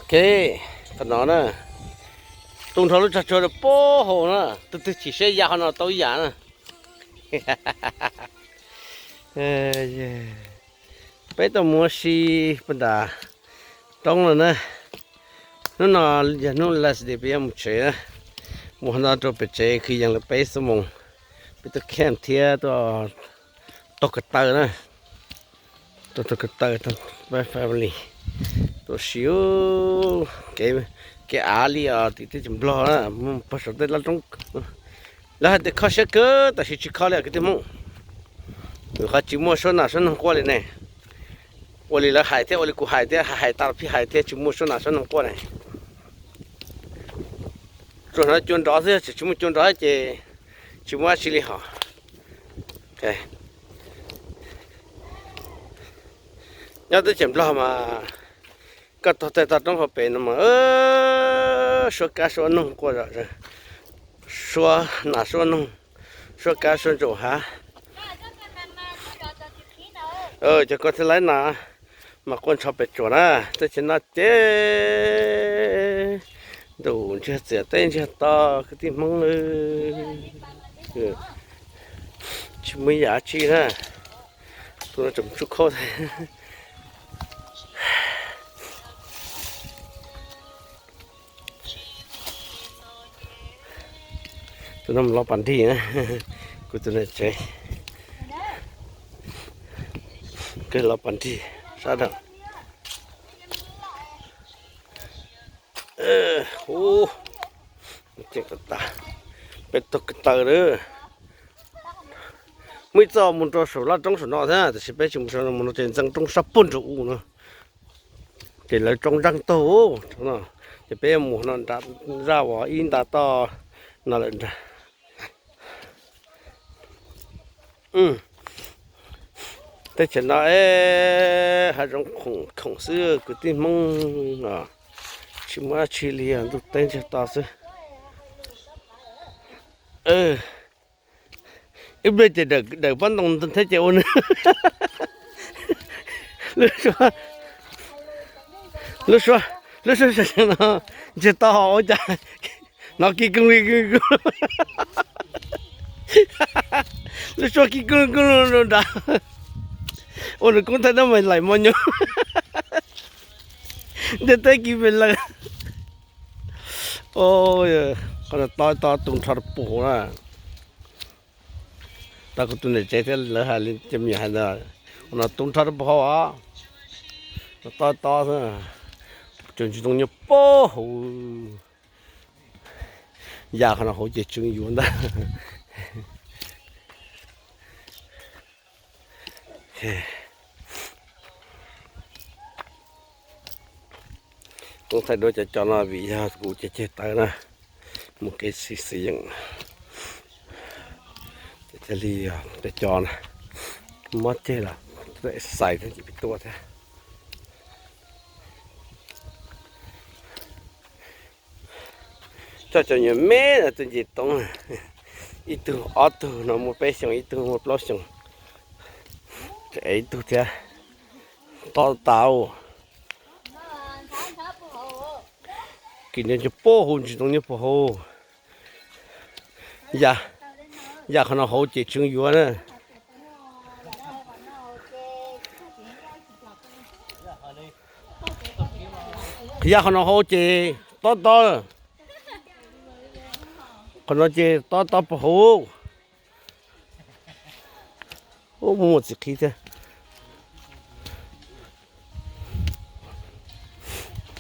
Ok, qhov no na, tu nrho lub tsag tsuag rau pem hauv na, tus twg chim siab ya qhov no tau yam na. Peb tau mus ua si puag nram roob lawm na. Hnub no yog hnub last day peb yuav mus tsev na. Mus qhov no rau pem tsev kwv yees li peb xuab moos. Peb tuaj camp thiab tuaj taug ko taw na. Tuaj taug ko taw, peb family tuaj ua si kev, kev av li os tim teb chaws Nplog na, mus pog saum tej laj roob. Lawv hais tias kho siab kawg, tab sis tsis kho li kwv tij Hmoob. Vim qhov tsis muaj suab nas suab noog quaj li ne. Ua li lawv hais thiab ua li kuv hais thiab, hais tas los pheej hais thiab, tsis muaj suab nas suab noog quaj ne. Tsuas hnov cua nrov xwb, tsis, tsis muaj cua nrov ces tsis muaj dab tsi li hos. Nyob teb chaws Nplog mas koj taug tej toj roob hauv pes no mas suab kab suab noog quaj zom zaws, suab nas suab noog, suab kab suab ntsaum hav. Cov ko thiaj laib nas mas quaj ntsho pem tsuas na. Teb chaws no ces ntuj ntsiag txias teb ntsiag to kwv tij Hmoob, tsis muaj ib yam dab tsi na. Tus no tseem tsuj khaub thiab. Tus no mus los pas nrig na, kuv tus niam tsev, kawg los pas nrig sab nraud. Hu, peb taug ko taw lawm. Muaj ib txoj mus rau saum laj roob saum no thiab, tab sis peb tsis mus saum no, mus no ces ntxeev roob sab puag nraum u no. Ces lawv roob ntseeg taug no, ces peb mus no nram zaj uas ib nta toj no lawm nrag. Teb chaws no es hav zoov khoom khoom xwb kwv tij Hmoob os, tsis muaj dab tsi li os, ntuj teb ntsiag to xwb. Ib pliag ces dawm pob ntoo thiab ces ua nws lub suab, lub suab, lub suab no ntsiag to ua cas hnov kis koog kis koog, lub suab kis koog koog nrad, ua nws koob thaij dab me laim mo nyuj, ntiaj teb kis me laws. Qhov no to to tu nrho rau puag hauv na. Tau kuv tus niam tsev thiab lawv hais li cov me nyuam hais ntawd, qhov no tu nrho rau puag hauv os. To to xwb, cov ntsis ntoo nyob puag hauv. Ya qhov no hauv ces tseem yuav ntag. Koob thaij duab cov cos no vim yog kuv ceg ceg taw na, mus kev xis xis yeem. Ces thiaj li cov cos na mob ceg los xais thiab ces pib tuaj thiab. Coj cov nyuam me no tuaj nce toob, ib tug ob tug no muaj peb xyoos, ib tug muaj plaub xyoos, es ib tug thiab. Tob tas, kis nyob puag hauv, ntsis ntoo nyob puag hauv. Ya, ya qhov no hauv ces tseem yuav na. Ya qhov no hauv ces tob tob, qhov no ces tob tob puag hauv. Ub, muaj txiv qhib thiab.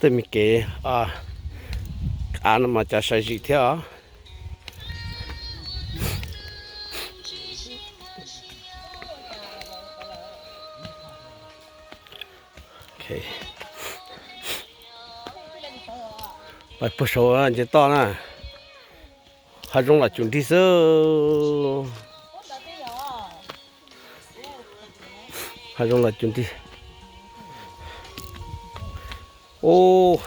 Tej me kev av no mas cas sai zim thiab os. Pais puag saud nce toj na. Hav zoov lam cum nrig xwb. Hav zoov lam cum nrig. Ub,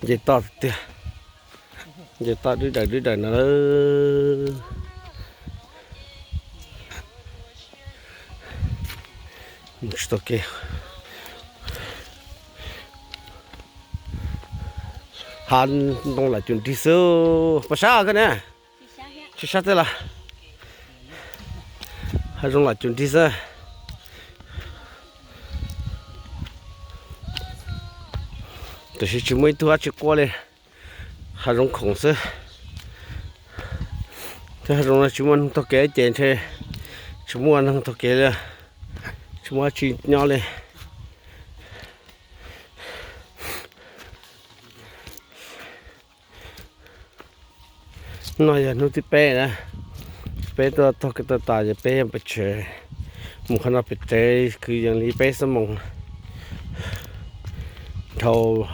nce toj tiag. Nce toj dwb daws dwb daws no. Tsis tau kev. Hav ntoo lam cum nrig xwb. Puas sab koj ne? Tsis sab thiab los? Hav zoov lam cum nrig xwb. Tiam sis tsis muaj ib tug dab tsi quaj li. Hav zoov khoom xwb. Thiab hav zoov no tsis muaj neeg taug kev ces ntshe tsis muaj neeg taug kev li, tsis muaj dab tsi nyob li. No yog hnub thib peb na, peb tuaj taug kev tau tas ces peb yeej pes tsawg, mus qhov no pes tsawg kwv yees li peb xuab moos dhau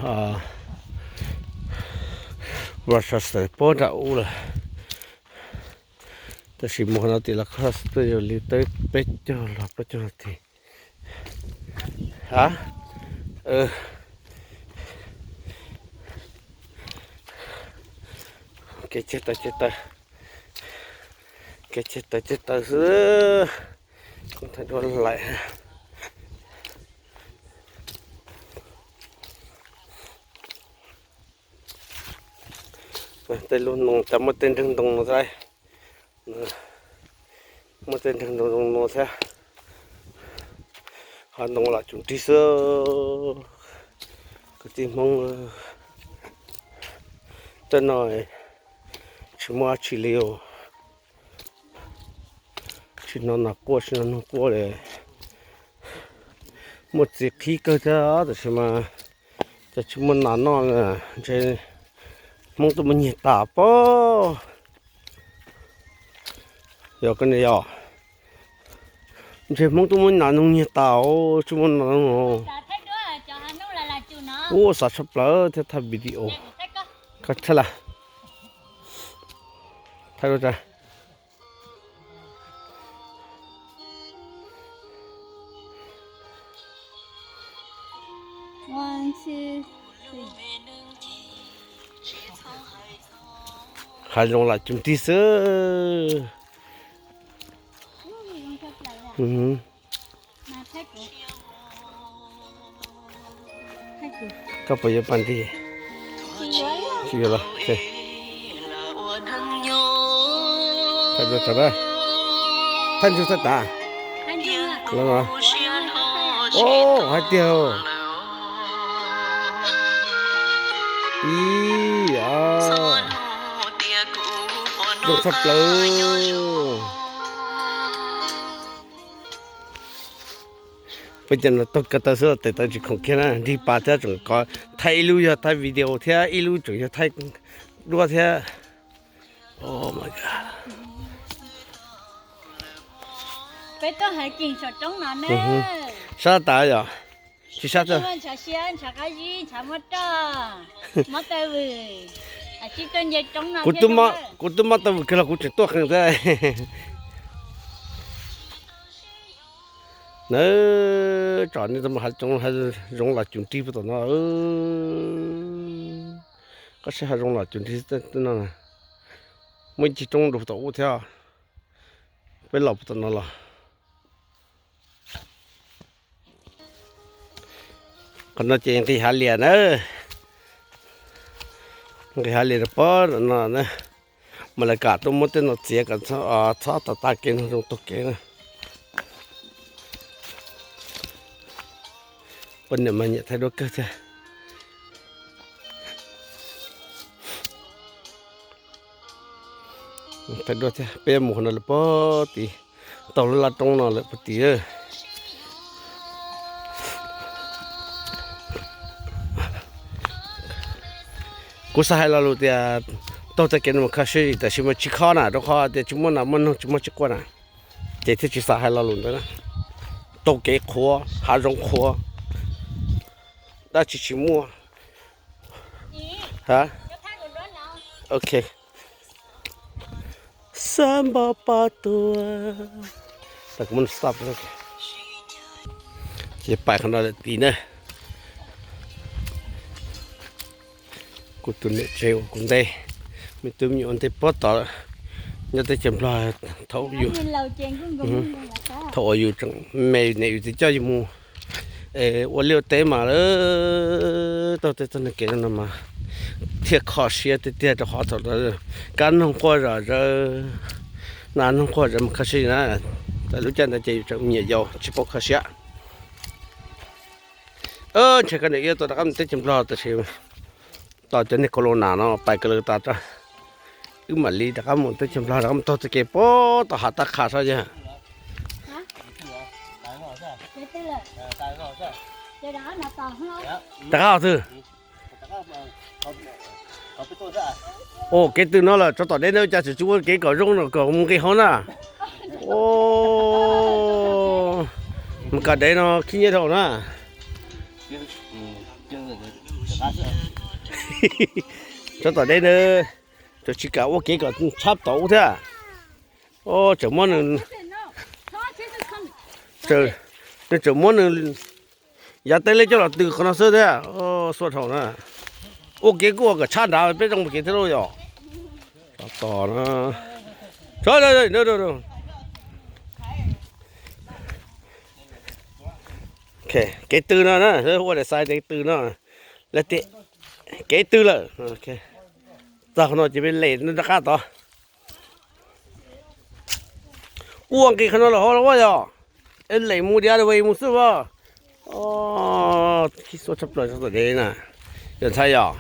Rochester puag nram ub lawm. Tab sis mus qhov no tim los koj xwb twb yog li peb caug los plaub caug nas this. Ha, kev ceg taw ceg taw, kev ceg taw ceg taw xwb. Koob thaij duab laim. Tej lub ntoo cas muaj tej nreeg ntoo no thiab. Muaj tej nreeg ntoo zoo no thiab. Hav ntoo lam cum nrig xwb. Kwv tij Hmoob, tej no tsis muaj dab tsi li os. Tsis hnov nas quaj tsis hnov noog quaj li. Muaj txiv qhib kawg thiab tab sis mas cas tsis muaj nas noj na, ntshe Hmoob tuaj muab nyiag tas pob. Yog koj ne yog, ntshe Hmoob tuaj muab nas noog nyiag tas, tsis muaj nas noog. Ua xav tshaj plaws thiab thaij video. Koj thaij las, thaij ua cas. Hav zoov lam cum nrig xwb. Koj puas yuav pab nrig? Tsis yuav los. Thaij ntsuag thaij ntsuag, thaij ntsuag thaij tas. Os, hais tiag. Ib, zoo tshaj plaws. Peb cov no taug kev taw xwb los tes taw tsis khoom kiag na, nrig pas thiab tseem kov thaij ib lub yog thaij video thiab ib lub tseem yog thaij duab thiab. Oh my God. Peb tuaj hiking saum roob no ne. Sab tas yom? Tsis sab. Kuv twb mob taub vwm kiag los kuv tseem tuaj qees thiab. Nawb, tsom nej tau mus hav zoov los cum nrig puag tom no. Koj saib hav zoov los cum nrig no, muaj ib ceg roob rau puag tom ub thiab. Peb los puag tom no los. Qhov no ces nqis hav lias na. Nqis hav lias rau pem no na. Mas lawv kam tuaj muab tej no txiav kom txhob tas tas kev no zoo taug kev na. Poj niam mas nyiam thaij duab kawg thiab. Thaij duab thiab, peb mus qhov no lawm puag tid, taug lub laj roob no lawm puag tid. Kuv xav hais lo lus tias taug tej kev no mus kho siab zim, tab sis mas tsis kho na, rau qhov tias tsis muaj nas muaj noog tsis muaj tsis quaj na, ces thiaj tsis xav hais lo lus ntawd na. Taug kev qhuav, hav zoov qhuav, dab tsi tsis muaj. Ha, ok. Xab npau pa tua. Ces pais qhov no lawm tid na. Kuv tus niam tsev ua kuv ntej, Me tub me nyuam ua ntej pob tod nyob teb chaws Nplog. Thaum yus, thaum uas yus tseem me, niam yus txiv coj yus mus ua liaj ua teb mas lawm, taug tej txoj kev no mas thiaj kho siab tiag tiag, rau qhov thaum kab noog quaj zom zaws, nas noog quaj zom zaws mas kho siab na. Lub caij ntawd ces yus tseem me nyuam yaus tsis paub kho siab. Ntshe koj niam wb tuaj rov qab mus teb chaws Nplog tab sis tos cov niag corona no pais ko lawm tas, wb mam li rov qab mus teb chaws Nplog, rov qab mus taug txoj kev puag tom hav Taj Qha sab yog. Rov qab twg? Ua kev twg no lawm, tsov tom deb ntawd cas tseem tsis ua kev kom zoo no kom mus nqis hauv na. Mus kom dev no khib nyiab dhau na. Tsov tom deb ntawd tseem tsis kam ua kev kom tshab tod ub thiab. Tseem muab nws, nws tseem muab nws yav teb leb coj los tws qhov no xwb thiab. Xua dhau na. Ua kev kuj ua kom tshab nrad peb zoo ua kev thiab lauj yom. Tos na. Kev tw no na, ua daim xais kev tw no. Lawv tias kev tw lawm. Txog qhov no ces peb lem rov qab tod. Ua nqis qhov no lawm hauv los yog? Es lem mus diav lawm mus xwb as. Khib xuab tshaj plaws tsov tom deb na. Yog ntxhais yog,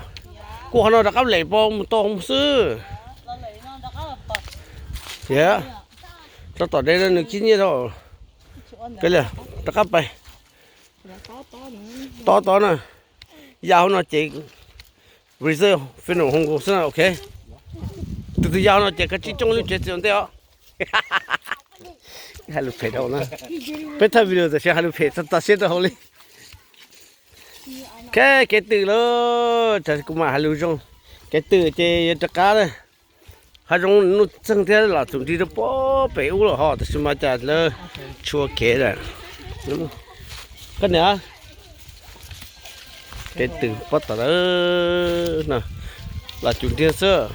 kuj qhov no rov qab lem pov mus tau mus xwb. Tias tsov tom deb no nws khib nyiab dhau. Rov qab pais tod tod na. Ya hauv no ces reserve final hoo xwb na, ok. Tus twg ya hauv no ces koj tsib coob lub tsev txiv ua ntej os. Hais lus phem dhau na. Peb thaij video tam sim hais lus phem txog txog siab rau hauv li. Kev tw lawm, kuv mam hais lus zoo. Kev tw ces yuav rov qab na. Hav zoov nuj txeeg thiab los txum nrig rau pem ub lawm ho, tab sis mas cas lawv tsis ua kev lawm. Koj niam, kev tw pob tom lawm no, los cum nrig xwb.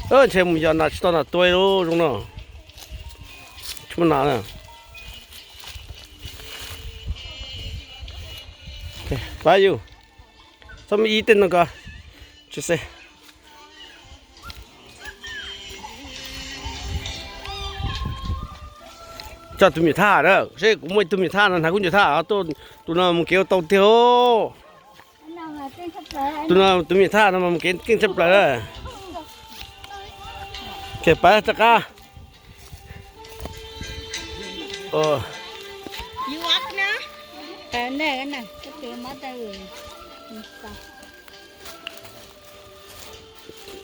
Ntshe mus yos nas tsis tau nas tua lub zoo no. Tsis muaj nas na. Pab yus, txhob muaj ib tej no ko. Tsis xeeb. Coj tus me nyuam thaj na, seb kuv muaj ib tug me nyuam thaj no hnav kuv nyuam thaj, tus no mus kev ua tau tiag. Tus no tus me nyuam thaj no mas mus kev keej tshaj plaws na. Ces pab rov qab.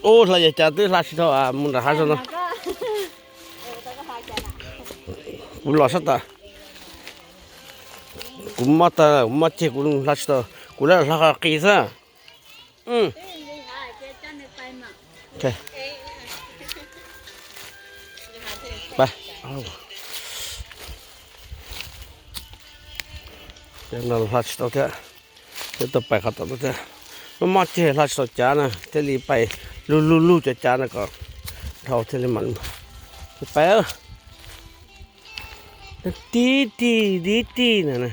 Ub, hla yam cas twb hla tsis tau mus nram hav zoov no. Kuv los sab tas, kuv mob tas, kuv mob ceg, kuv hla tsis tau, kuv lawv hla qis xwb. Hla tsis tau thiab, thiab tau pais qhov tom thiab. Mob mob ceg hla tsis tau cav na, thiaj li pais lug lug lug cov cav na kom dhau thiaj li mam pais. Tib tij tib tij na.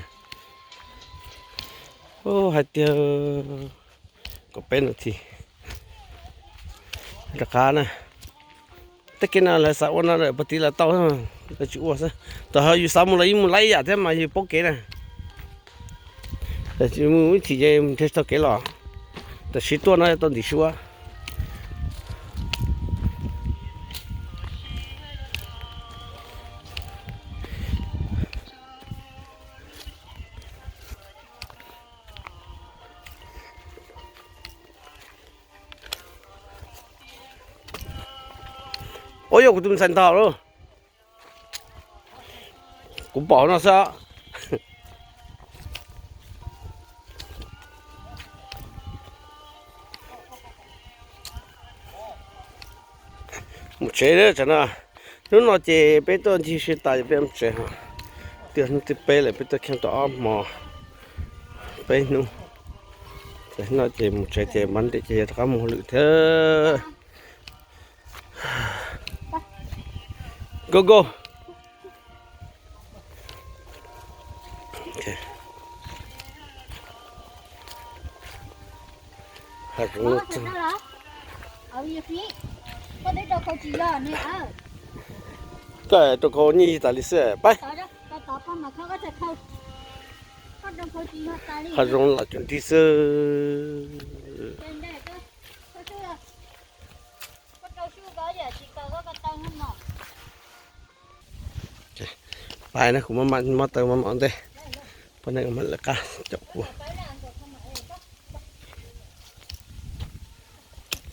Hais tias kom peb no thiaj rov qab na. Tej kev no lawv xav ua no lawm puag tid los tau, lawv tsis ua xwb. Tam ho yus xav mus los yeej mus laib yam thiab mas yus paub kev na. Mus ib chim ces nrhiav tsis tau kev los, tam sim tuaj no tau ntim suab. Ua yog kuv tus me ntxhais ntog lauj. Kuv pom no xwb. Mus tsev tam no. Hnub no ces peb tuaj ncig sib tas ces peb mus tsev. Twb hnub thib peb lawm, peb tuaj kheej tau ob hmo peb hnub. Ces no ces mus tsev ces Monday ces yog rov qab mus hauj lwm thiab. Go go. Hav zoov no txog. Koj rau khau nyiaj yig tas li xwb pab. Hav zoov los cuag nrig xwb. Pais na, kuv muab taw maj mam ntej, poj niam mam lawv qab caum kuv.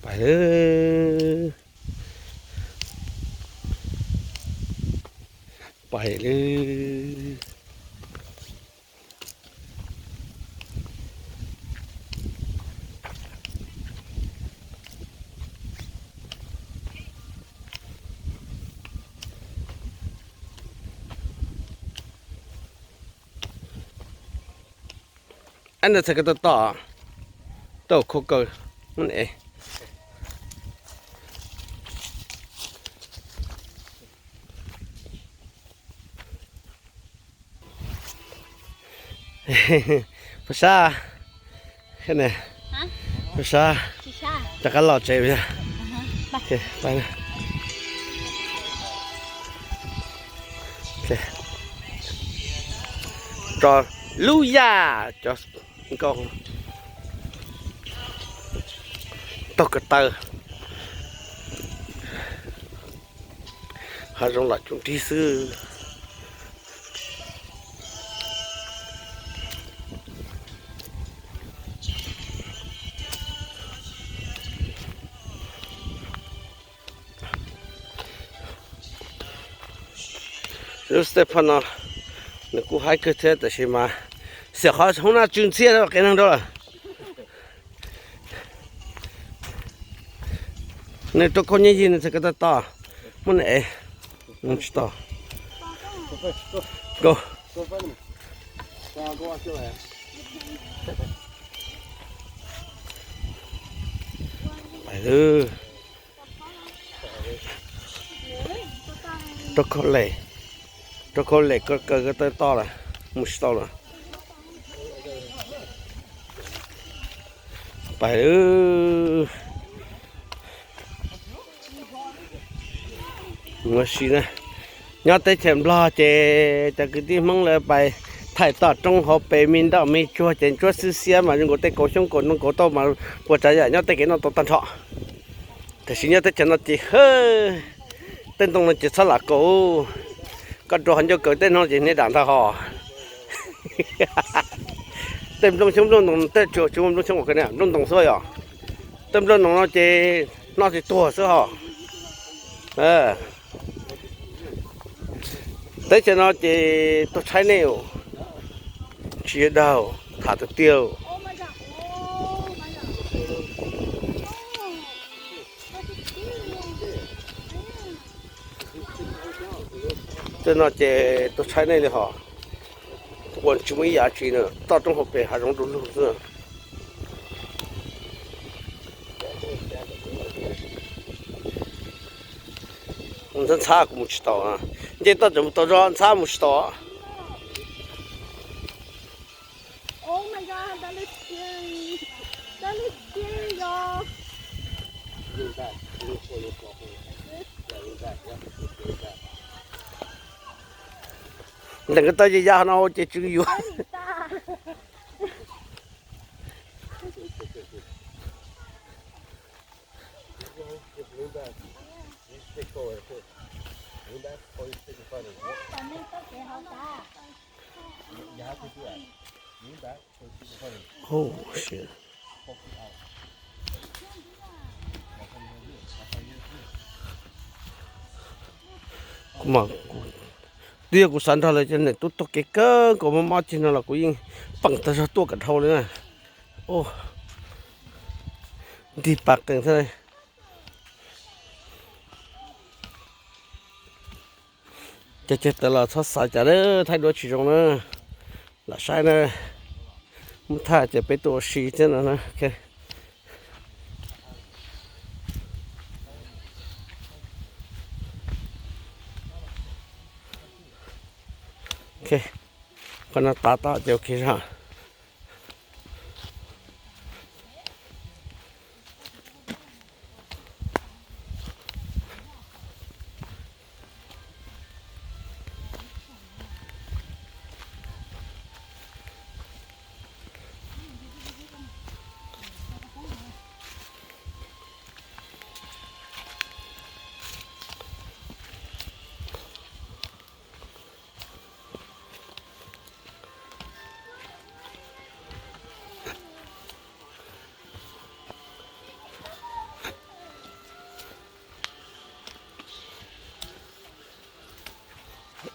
Pais lawm, pais lawm. Ab, nws txhais ko taw tom, tau khau kaw, muab ne. Puas sab? Puas sab? Rov qab los tsev. Tso lub yaj cov nkauj taug ko taw. Hav zoov los cuag nrig xwb. Lub step no nws kuj haib kawg thiab, tab sis mas xiam qhov hoob nab tsw ntxhiab qe neeg rau lawm. Nws rau khau nyiaj yig, nws txhais ko taw tom, muab nws ev, tsis tau. Pais lawm. Rau khau lem, rau khau lem ko kaw ko taw to lawm, mus tsis tau lawm. Pais lawm. Mus ua si na. Nyob teb chaws Nplog ces cov kwv tij Hmoob lawv pais thaij toj roob hauv pes me nroj me tsuag ces ntsuab xwb xiab mas zoo nkaus tej kauv xyoob kauv ntoo kauv tauj mas puas tsav yam nyob tej kev noj tau tag nrho. Tiam sis nyob teb chaws no ces hwb, tej ntoo no ces txhob lam kaus. Koj rau qhov ncauj kaus tej no ces hnia dam ntag hos. Tej nplooj xyoob nplooj ntoo tej tsuas tsis muaj nplooj xyoob, nplooj ntoo xwb yom. Tej nplooj ntoo no ces noj tsis tuag xwb hos. Teb chaws no ces tuag tshaib nej, tsis yog daug, tham tiag tiag. Tej no ces tuag tshaib nej li hos. Ua tsis muaj ib yam tsi na, toj roob hauv pes hav zoov du lug xwb. Ntxhab ntxhab kuv mus tsis tau, nce toj tseem tau zog, ntxhab mus tsis tau. Leej ko taw ces ya no ces tsw yuav. Kuv mas, twb yog kuv xav nrog lawv cov niam tub taug kev kawg nkaus mob mob ceg no los kuv yeej peem tag zog tuaj kom dhau li na. Nrig pas qees thiab. Ces ceg tawm los txhob xav cas, thaij duab tsis zoo na. Lam saib na, muab thaij ces peb tuaj ua si thiab no na. Ok. Ok, qhov no tav tau ces ok zog.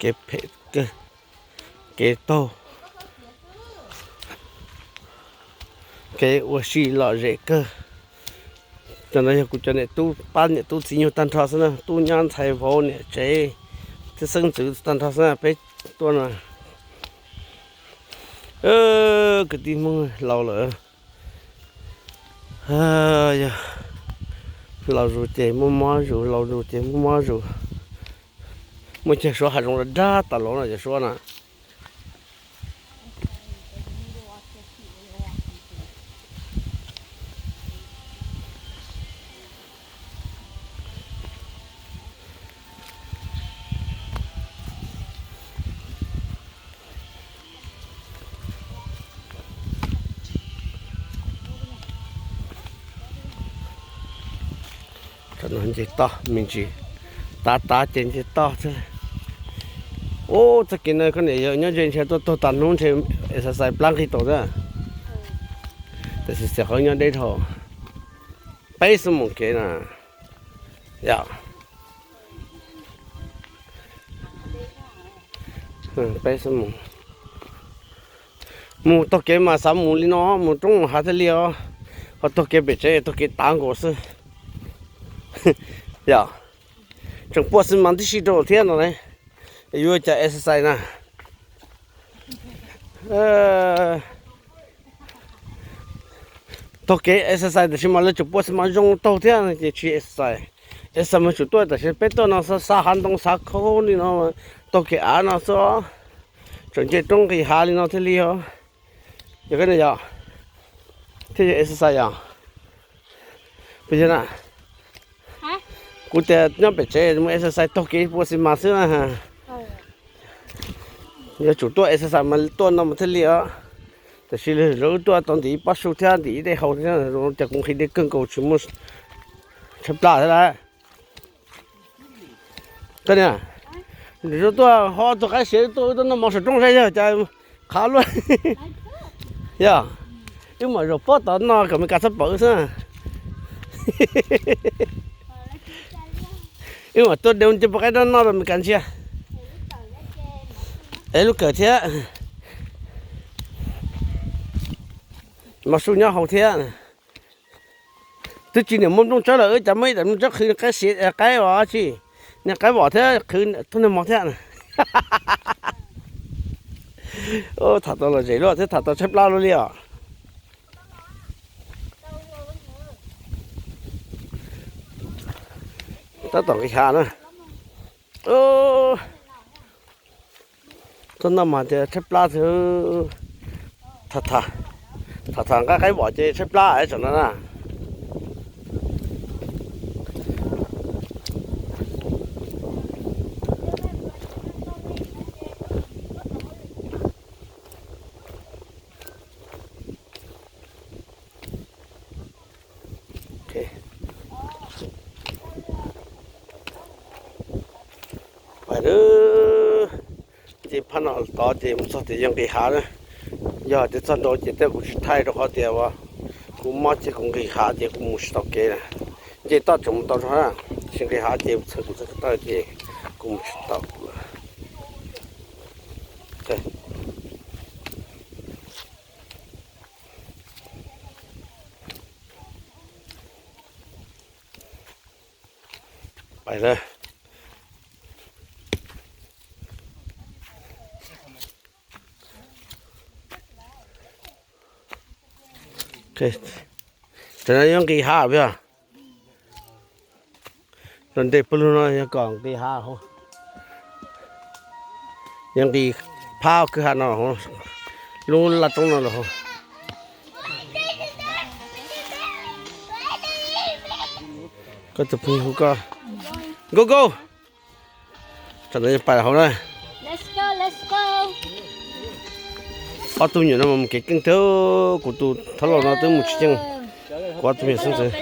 Kev phem kawg, kev taug, kev ua si lom zem kawg. Cov no yog kuv cov niam tub pab niam tub txiv nyuag tag nrho xwb na, tub nyab ntxhais vauv niam tsev thiab xeeb ntxwv tag nrho xwb na peb tuaj no. Kwv tij Hmoob laus lawm, yog laus zus ces muaj mob zus, laus zus ces muaj mob zus. Muaj cag suav hav zoov rag tas los no cov suav na. Thaum no nce toj me ntsis, tav tav ces nce toj xwb. Ub, txoj kev no koj niam yog nyob ze ntshe tuaj taug tas hnub ntshe exercise plab nqig tau xwb. Tam sim xav qhov nyob deb dhau, peb xuab moos kev na. Yog peb xuab moos. Mus taug kev mas xav mus li no, mus roob mus hav thiaj li os. Ho taug kev pem tsev taug kev tav nkaus xwb. Yog tseem puaj xi mas tib si rau thiab no ne, yuav cas exercise na. Taug kev exercise tab sis mas lawv tseem puaj xi mas zoo taug thiab ces tsis exercise. Exercise mas tsum tuaj tam sim peb tuaj no xa hav ntoo xav khaub li no, taug kev av no xwb, tseem nce roob nqis hav li no thiaj li os. Yog koj ne yog thiaj yog exercise yog. Puas yog na? Kuv tias nyob pem tsev mus exercise taug kev puaj xi mas xwb na. Yuav tsum tuaj exercise mas tuaj no mas thiaj li os. Tab sis lawv tuaj tau ntim ib pob su thiab ntim ib dej haus thiab, cas kuv nqhis dej kawg nkaus tsis muaj tshaib plab thiab lauj. Koj niam, nws tuaj ho tus qaib siav tuaj wb tuaj noj mov saum roob zeb yog cas qhav luaj. Yog, wb mam zaum pob tod noj kom Meskas txhob pom wb xwb. Wb mam tuaj de nce puas qaib noj rau Meskas ntsia. Es lub kawm thiab, mov su nyob hauv thiab. Twb tsis niam muaj nplooj tsawb lawm, wb cas muaj ib daim nplooj tsawb qhwv qaib siav, qaib os tsi, niag qaib vom thiab qhwv tug niag mov thiab. Tham tau lom zem luaj thiab tham tau tshaib plab luaj li os. Tab tom nqis hav na. Tuaj noj mas tias tshaib plab xwb. Tham tham nqa qaib vom ces tshaib plab tsoom no na. Pais lawm, nce phab no tod ces mus txog tias yuav nqis hav na. Yog tias txog nraud ces tej kuv tsis thaij rau qhov tias kuv mob ces kuv nqis hav ces kuv mus tsis tau kev na. Nce toj tseem mus tau rau na, tab sis nqis hav ces txhawm kuv txhawb ko taw ces kuv mus tsis tau. Pais lawm. Tam no yuav nqis hav os. Los nres pawg lug no yog kom nqis hav. Yuav nqis phab kwj ha no, lub laj roob no los. Koj tus phooj ywg hu koj. Go go. Tsam no yeej pais hauv na. Ob tug nyuam no mas mus kev keej thiab, kuv tus thab laus no twb mus tsis yeej. Kuv ob tug me xeeb ntxwv.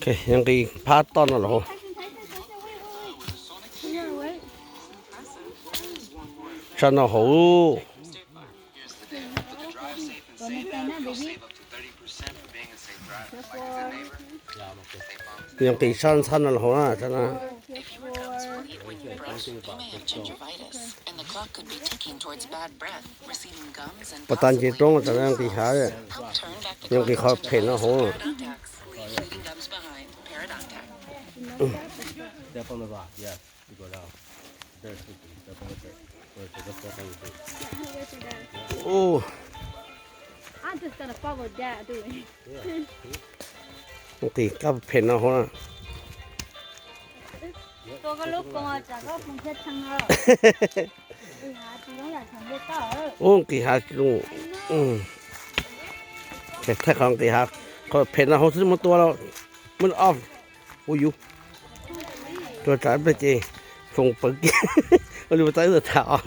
Yeej nqis phab toj no los. Sab no hauv. Yeej nqis sab ntxhab no los hauv na, sab no. Puas tas nce roob, tsam no nqis hav, yeej nqis qhov phem no hauv. Nqis kab phem no hauv na. Ub, nqis hav, thaij qhov nqis hav, qhov phem no hauv xwb muab tua lawm, muab off, ua yus. Tuaj tsam ib pliag ces foom pawv kiag, ua li ua tau ib tug tham,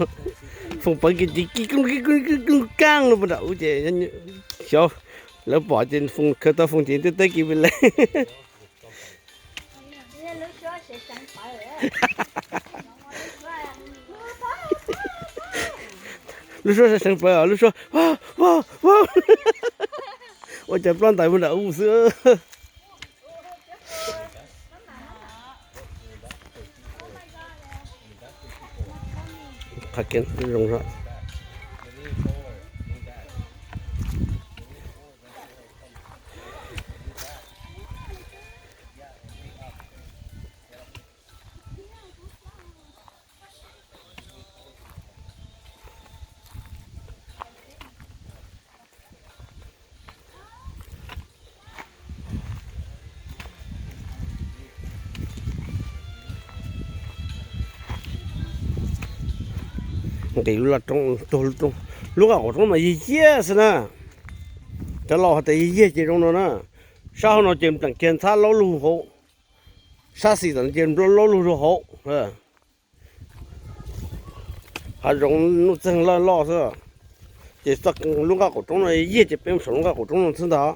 foom pawv kiag ces kij kooj kij kooj kaaj lug puag nram ub ces xyov lawv pom ces foom khawv tau foom ces twb teb kiag pem lawm. Lub suab seev seev pawv, lub suab, ua cas ploj ntais puag nram ub xwb. Qhov kev zoo. Nqis lub laj roob, lub nqaj qaum roob mas yig yiag xwb na. Cov laus hais tias yig yiag ces zoo no na. Sab hauv no ces pleem kiag ntxhab laub lug hauv, sab xis tom no ces laub lug rau hauv. Hav zoov nuj txeeg loj loj xwb. Ces lub nqaj qaum roob no yig yiag ces peb mus saum lub nqaj qaum roob no xwb ntag.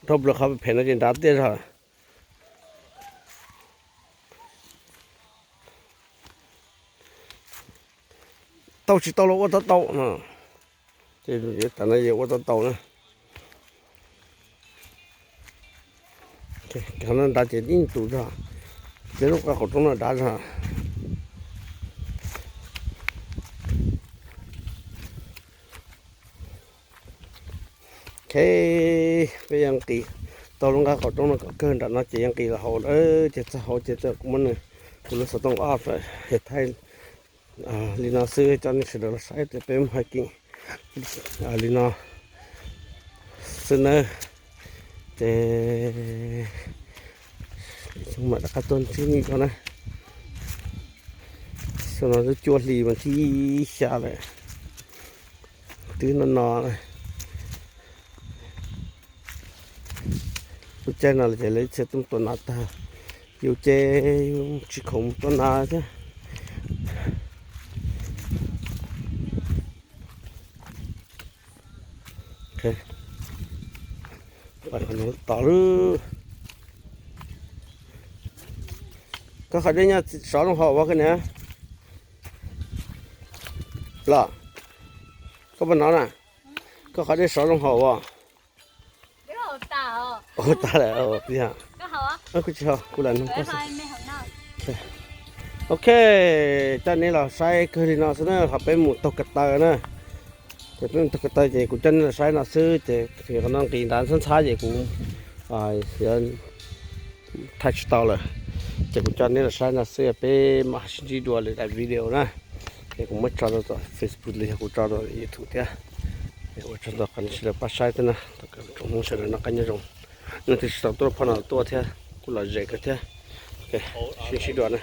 Dhau plaws qhov phem no ces nrad tiaj zog. Tau tsis tau los ua tau tau no. Ces tam no yog ua tau tau na. Cov no nrad ces ib tus zog, ces lub nqaj qaum roob no dav zog. Ok, peb yuav nqis tau lub nqaj qaum roob no kom kawg nram no ces yuav nqis los hauv lawm, ces txog hauv ces kuv muab nws, kuv lub xov tooj off, thaij li no xwb coj nej sawv daws los saib tias peb mus hiking li no xwb nawb. Ces mam rov qab tuaj ntsib nej dua na. Xyoo no twb cuaj hli mas thib xya lawm, twb no no na. Lub caij no ces lawv ib txhia tuaj tua nas tag, yus ces yus tsis khoom mus tua nas thiab. Pais qhov no tod lawm. Koj qhov dej nyob sov zoo hauv ua koj niam los? Koj puas hnov na? Koj qhov dej sov zoo hauv ua? Ua tag lawm tiag. Kuv tsis, kuv lam nug koj. Ok, coj nej los saib kawg li no xwb na, ho peb mus taug ko taw na. Ces peb mus taug ko taw ces kuv coj nej los saib no xwb ces qhov no nqis nrad ntxhab ntxhab ces kuv yuav Thaij tsis tau lawm, ces kuv coj nej los saib no xwb, peb mam sib ntsib dua lwm daim video na. Es kuv muab tso rau tom Facebook los yog kuv tso rau YouTube thiab. Ua tsaug ntau qhov nej sawv daws pab saib thiab na, thov kom tsoom Hmoob sawv daws noj qab nyob zoo. Nej twb tsis tau tuaj phoj no tuaj thiab, kuj lom zem kawg thiab. Sib ntsib dua na.